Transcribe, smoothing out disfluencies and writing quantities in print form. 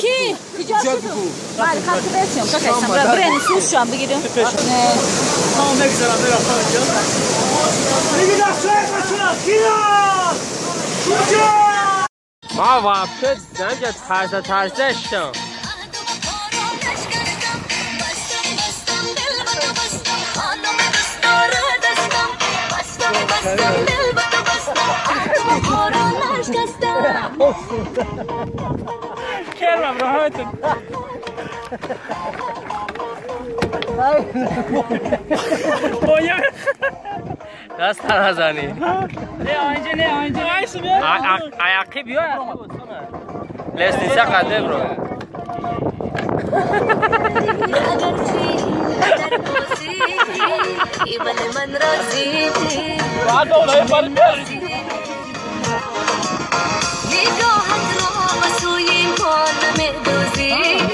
کی؟ کجا تو؟ بله خط برسیم کاکا سم برین سوشم بگیریم. ما میگذرم برم اینجا. میگی دستور بچه‌ها کیا؟ کجا؟ ما вообще نمیگه ترس ترسشم. کرم راحتون. دست نزنی. نه آنجا نه آنجا. عیقی بیا لستیسه قده برو. نگاهت را به سوی ما نمی‌دوزی.